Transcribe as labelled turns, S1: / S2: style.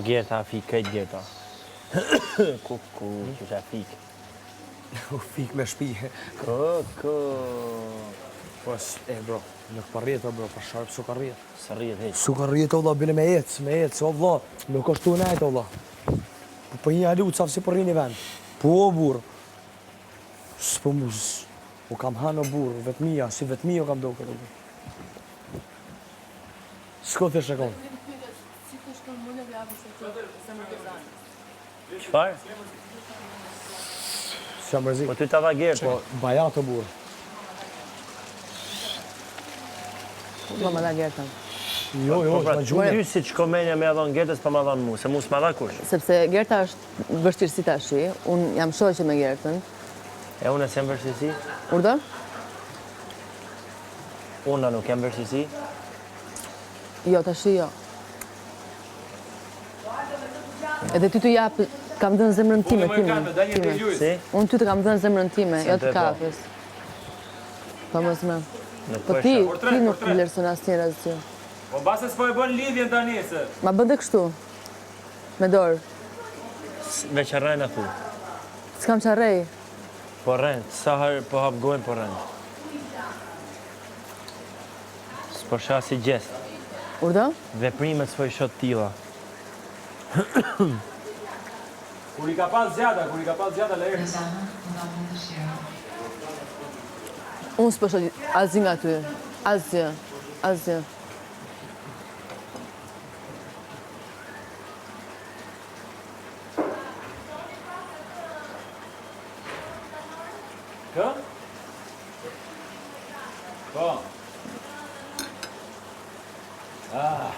S1: Gerta fik, krejt Gerta. Ku, ku, që që fik.
S2: U fik me shpi.
S1: Ku, ku.
S2: Po, e bro, nuk po rrjet, o bro, për sharp s'u ka rrjet.
S1: Së rrjet,
S2: hiq. S'u ka rrjet, o vlla, bile me ec, me ec, o vlla, nuk është tu nejt, o vlla. Po, po një alu, ca si po rrini vend. Po, o burr. S'po mu, u kam hanë, o burr, vetmia, si vetmia u kam doke, o burr. S'ko thjesht e kom.
S1: Çfarë?
S2: S'jam mërzi.
S1: Po ty ta dha Gerta.
S2: Po, bajat o burr.
S3: Po ma dha Gerta.
S2: Jo, jo,
S1: Po pra,
S2: ma gjumë.
S1: ty si të shko menja me ia dhon Gertës pa ma dhon mu, se mu s'ma dha kush.
S3: Sepse Gerta është vështirësi tashi, unë jam shoqe me Gertën.
S1: E unë s'jam vështirësi?
S3: Urdhë?
S1: Unë nuk jam vështirësi?
S3: Jo, tashi jo. Edhe ty të jap, kam dhënë zemrën time, time. time.
S1: Si?
S3: Unë ty të kam dhënë zemrën time, jo të
S1: po.
S3: kafes. Po mos më.
S1: Nuk
S3: Po
S1: po e
S3: ti,
S1: shoh.
S3: ti nuk vlerëson asnjëherë asgjë.
S4: Po mbase s'po e bën lidhjen tani se.
S3: Ma bën dhe kështu. Me dorë.
S1: Veç rren a thu.
S3: S'kam ça rrej.
S1: Po rren, sa herë po hap gojën po rren. S'po shoh si gjest.
S3: Urdhë?
S1: Veprimet s'po i shoh të tilla.
S4: Kur i ka pas gjata, kur i ka pas gjata Laerti.
S5: Në zemër më ndalon dëshira.
S3: Unë s'po shoh asgjë nga ty. Asgjë. Asgjë.
S4: Kë? Po. Ah.